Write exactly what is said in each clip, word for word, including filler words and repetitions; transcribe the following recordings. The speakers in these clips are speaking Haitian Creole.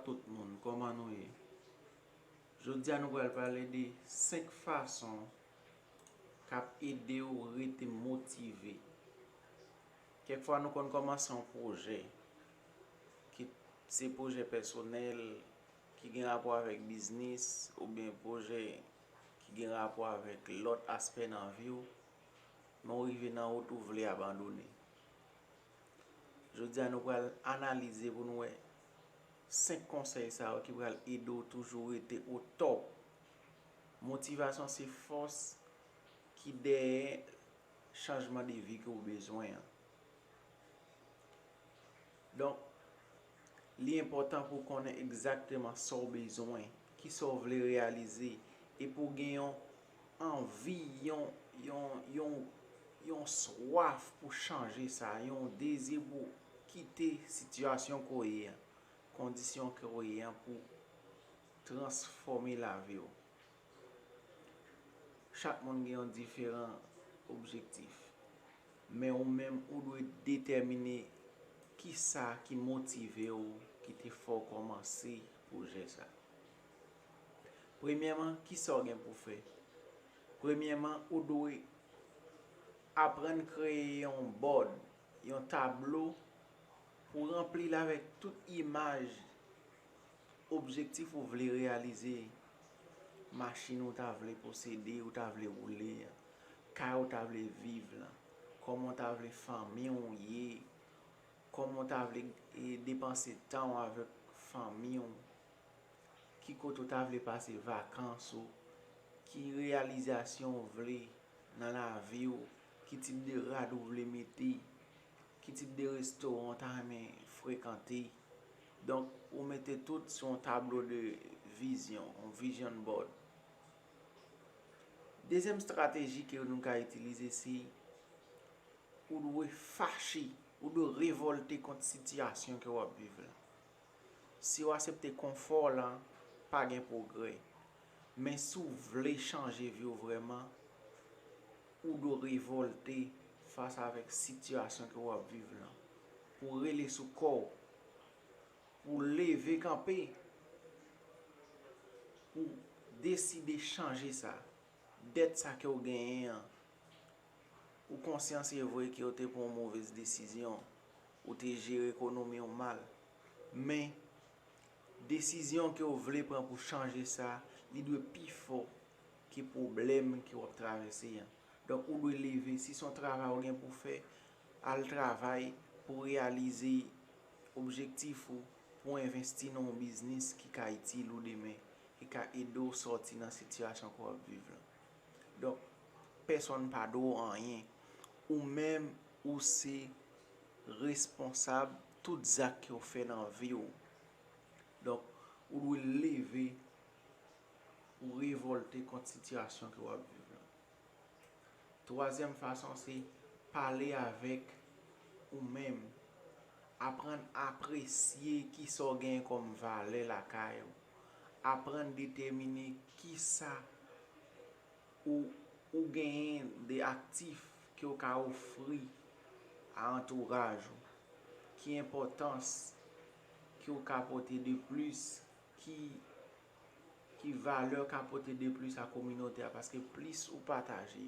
Tout moun, kòman nou ye? Jodi a nou pral pale de senk fason k ap ede w rete motive. Kèk fwa nou konn kòmanse yon pwojè, ki se pwojè pèsonèl, ki gen rapò avèk biznis, oubyen pwojè ki gen rapò avèk lòt aspè nan vi w, men w rive nan wout ou vle abandone. Jodi a nou pral analize pou nou wè senk konsèy sa yo ki pral ede w toujou rete o top. Motivasyon se fòs ki dèyè chanjman de vi ke w bezwen an. Donk, li enpòtan pou w konnen egzakteman sa w bezwen, kisa w vle reyalize, e pou w gen yon anvi, yon, yon, yon, yon swaf pou chanje sa, yon dezi pou kite sitiyasyon ke w ye a, kondisyon ke w ye a, pou transfòme lavi w. Chak moun gen yon diferan objektif, men ou menm ou dwe detèmine kisa ki motive w, ki te fè w kòmanse pwojè sa. Premyèman, kisa w gen pou fè? Premyèman, ou dwe aprann kreye yon bòd, yon tablo, pou ranpli l avèk tout imaj, objektif ou vle reyalize, machin ou ta vle posede, ou ta vle woule, kay ou ta vle viv la, kòman w ta vle fanmi w ye, kòman w ta vle, e, depanse tan w avèk fanmi w, ki kote w ta vle pase vakans ou, ki reyalizasyon w vle nan lavi w, ki tip de rad ou vle mete, ki tip de restoran w ta renmen frekante. Donk, ou mete tout sou yon tablo de vizyon, yon vision board. Dezyèm estrateji ke nou ka itilize, se ou dwe fache, ou dwe revòlte kont sitiyasyon ke w ap viv la. Si w aksepte konfò la, pa gen pwogrè. Men si w vle chanje vi w vrèman, ou dwe revòlte fas avèk sitiyasyon ke w ap viv la. Pou w rele sou kò w, pou w leve kanpe, pou w deside chanje sa. Dèt sa ke w genyen an, ou konsyan se vre ke w te pran yon movèz desizyon, ou te jere ekonomi w mal, men desizyon ke w vle pran pou chanje sa, li dwe pi fò ke pwoblèm ke w ap travèse an. Donk, ou dwe leve. Si se yon travay ou gen pou fè, al travay pou reyalize objektif ou, pou envesti nan yon biznis ki ka itil ou demen, ki ka ede w sòti nan sitiyasyon ke w ap viv la. Donk, pèsonn pa dwe w anyen. Ou menm, ou se responsab tout zak ke w fè nan vi w. Donk, ou dwe leve, ou revòlte kont sitiyasyon ke w ap viv la. Twazyèm fason, se pale avèk ou menm. Aprann apresye kisa w genyen kòm valè lakay ou. Aprann detèmine kisa ou, ou genyen de aktif ke w ka ofri a antouraj ou. Ki enpòtans ke w ka pote de plis, ki, ki valè w ka pote de plis a kominote a, paske plis ou pataje,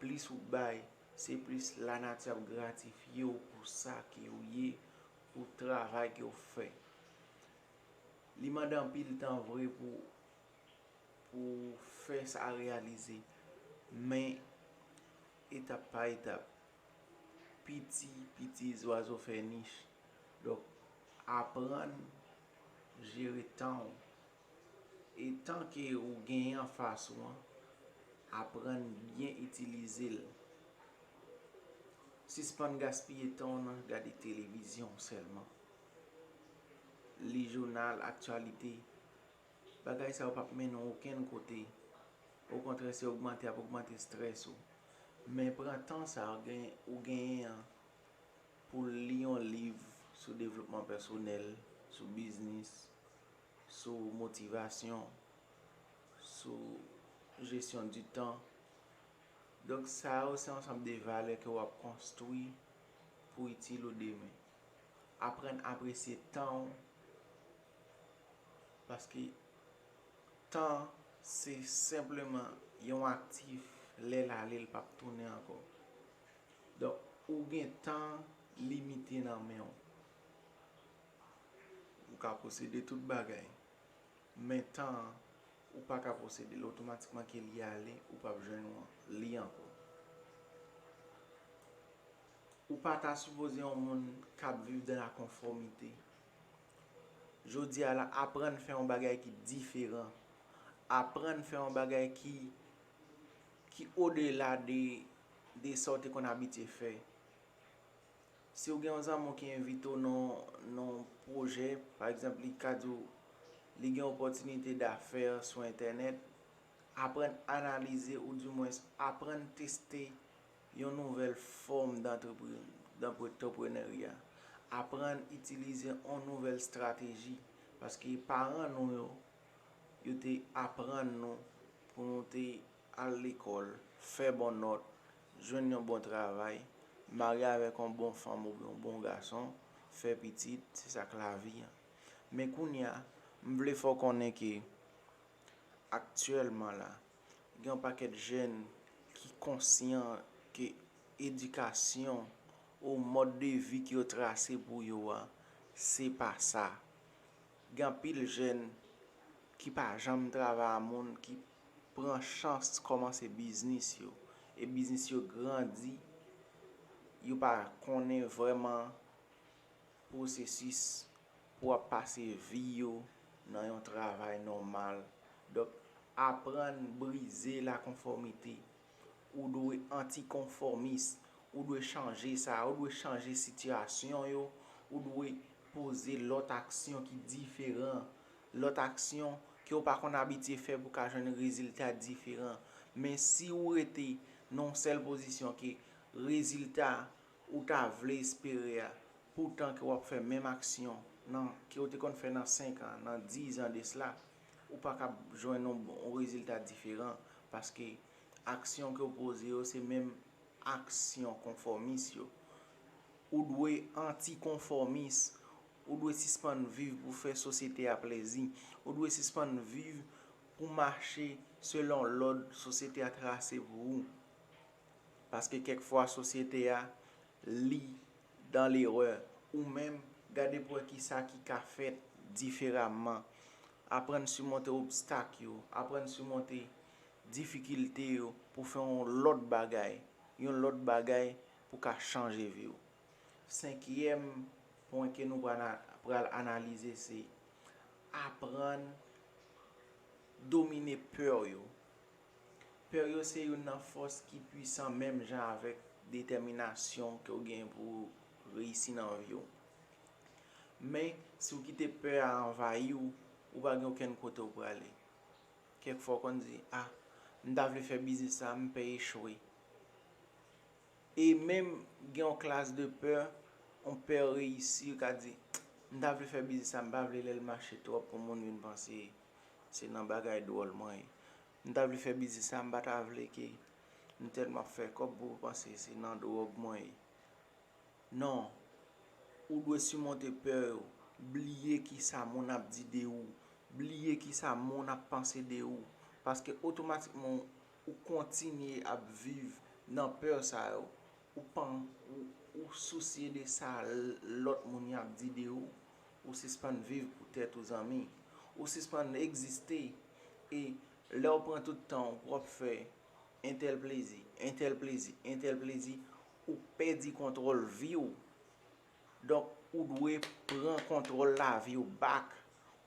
plis ou bay, se plis lanati ap gratifye w pou sa ke w ye, pou travay ke w fè. Li mande anpil tan vre pou, pou fè sa reyalize, men etap pa etap, piti piti zwazo fè nich. Donk, aprann jere tan w. E tan ke ou genyen anfas ou an, aprann byen itilize l. Sispann gaspiye tan w nan gade televizyon sèlman. Li jounal, aktyalite. Bagay sa yo p ap mennen w okenn kote. Okontrè, se ogmante, ap ogmante estrès ou. Men pran tan sa ou gen, ou genyen an pou li yon liv sou devlopman pèsonèl, sou biznis, sou motivasyon, sou jesyon di tan. Donk, sa yo se yon ansanm de valè ke w ap konstwi pou itil ou demen. Aprann apresye tan w, Paske tan se senpleman yon aktif, lè l ale, l p ap tounen ankò. Donk, ou gen tan limite nan men w. Ou ka posede tout bagay, men tan an, ou pa ka posede l. Otomatikman ke li ale, ou p ap jwenn li ankò. Ou pa ta sipoze yon moun k ap viv dan la konfòmite. Jodi a la, aprann fè yon bagay ki diferan. Aprann fè yon bagay ki, ki odela de, de sa w te konn abitye fè. Si w gen yon zanmi w ki envite w nan, nan yon pwojè, pa egzanp, li ka di w li gen opòtinite dafè sou entènèt, aprann analize, oudimwens aprann teste yon nouvèl fòm dantrepre-, dantreprenarya. Aprann itilize yon nouvèl estrateji, paske paran nou yo, yo te aprann nou pou nou te al lekòl, fè bon nòt, jwenn yon bon travay, marye avèk yon bon fanm oubyen yon bon gason, fè pitit, se sa k lavi an. Men kounye a, m vle fè w konnen ke aktyèlman la, gen yon pakèt jèn ki konsyan ke edikasyon ou mòd de vi ke yo trase pou yo a, se pa sa. Gen anpil jèn ki pa janm travay a moun, ki pran chans kòmanse biznis yo. E biznis yo grandi, yo pa konnen vrèman pwosesis pou ap pase vi yo nan yon travay nòmal. Donk, aprann brize lakonfòmite. Ou dwe antikonfòmis. Ou dwe chanje sa. Ou dwe chanje sitiyasyon yo. Ou dwe poze lòt aksyon ki diferan. Lòt aksyon ke w pa konn abitye fè pou ka jwenn rezilta diferan. Men si w rete nan yon sèl pozisyon ke rezilta ou ta vle espere a, poutan ke w ap fè menm aksyon nan, ke w te konn fè nan senk an, nan diz an de sila, ou pa kab jwenn yon, yon rezilta diferan, paske aksyon ke w poze yo, se menm aksyon konfòmis yo. Ou dwe antikonfòmis, ou dwe sispann viv pou fè sosyete a plezi, ou dwe sispann viv pou mache selon lòd sosyete a trase pou ou. Paske kèk fwa sosyete a, li dan lerè. Ou menm, gade pou wè kisa ki ka fèt diferaman. Aprann simonte obstak yo, aprann simonte difikilte yo pou fè yon lòt bagay, yon lòt bagay pou ka chanje vi w. Senkyèm pwen ke nou pral, pral analize se aprann domine pè w yo. Pè w yo se youn nan fòs ki pwisan menm jan avèk detèminasyon ke w gen pou w reyisi nan vi w. Men, si w kite pè a anvayi w, ou pa gen okenn kote w prale. Kèk fwa w konn di, "A, m ta vle fè biznis sa, m pè echwe." E menm gen yon klas de pè, yon pè reyisi, yo ka di, "M ta vle fè biznis sa, m pa vle lè l mache twòp pou moun vin panse se nan bagay dwòl mwen ye. M ta vle fè biznis sa, m pa ta vle ke m tèlman ap fè kòb pou yo panse se nan dwòg mwen ye." Non, ou dwe simonte pè yo, bliye kisa moun ap di de ou, bliye kisa moun ap panse de ou, paske otomatikman ou kontinye ap viv nan pè sa yo, ou pa, ou, ou sousye de sa l-, lòt moun y ap di de ou, ou sispann viv pou tèt ou, zanmi. Ou sispann egziste. E lè w pran tout tan w pou w ap fè entèl plezi, entèl plezi, entèl plezi, ou pèdi kontwòl vi w. Donk, ou dwe pran kontwòl lavi w back.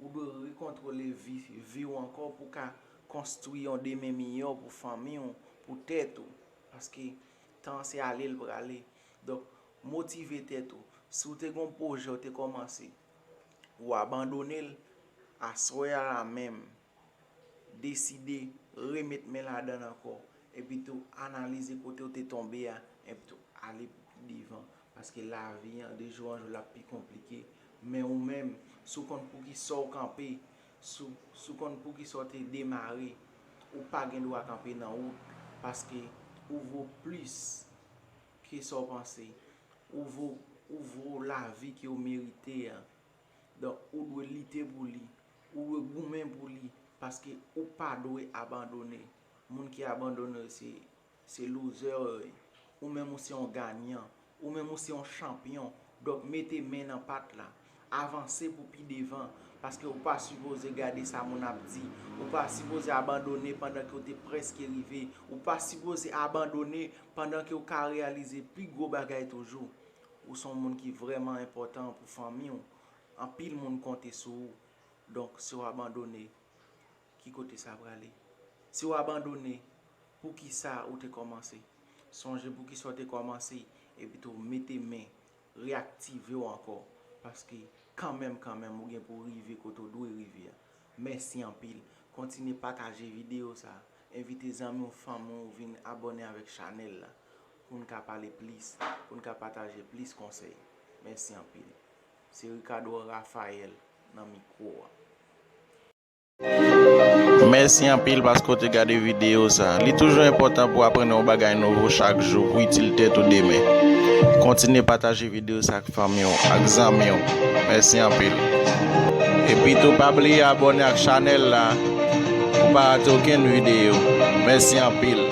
Ou dwe rekontwole vi, vi w ankò pou ka konstwi yon demen miyò pou fanmi w, pou tèt ou. Paske tan se ale l prale. Donk, motive tèt ou. Si w te gen yon pwojè w te kòmanse, ou abandone l, aswè a la menm, deside remet men ladan l ankò, epi tou analize kote w te tonbe a, epi tou ale pi devan, paske lavi an, de jou an jou, l ap pi konplike. Men ou menm, si w konn poukisa w kanpe, si w, si w konn poukisa w te demare, ou pa gen dwa kanpe nan wout, paske ou vo plis ke sa w panse. Ou vo, ou vo lavi ke w merite an. Donk, ou dwe lite pou li. Ou dwe goumen pou li, paske ou pa dwe abandone. Moun ki abandone, se, se loser yo ye. Ou menm ou se yon ganyan. Ou menm ou se yon chanpyon. Donk mete men nan pat la. Avanse pou pi devan, paske ou pa sipoze gade sa moun ap di. Ou pa sipoze abandone pandan ke w te prèske rive. Ou pa sipoze abandone pandan ke w ka reyalize pi gwo bagay toujou. Ou se yon moun ki vrèman enpòtan pou fanmi w. Anpil moun konte sou ou. Donk, si w abandone, ki kote sa prale? Si w abandone, poukisa ou te kòmanse? Sonje poukisa w te kòmanse, epi tou mete men, reyaktive w ankò, paske kanmenm, kanmenm, ou gen pou w rive kote w dwe rive a. Mèsi anpil. Kontinye pataje videyo sa. Envite zanmi w, fanmi w vin abòne avèk chanèl la, pou n ka pale plis, pou n ka pataje plis konsèy. Mèsi anpil. Se Ricardo Raphael nan mikwo a. Mèsi anpil paske w te gade videyo sa. Li toujou enpòtan pou w aprann yon bagay nouvo chak jou pou itil tèt ou demen. Kontinye pataje videyo sa ak fanmi w, ak zanmi w. Mèsi anpil. Epi tou pa bliye abòne ak chanèl la pou pa rate okenn videyo. Mèsi anpil.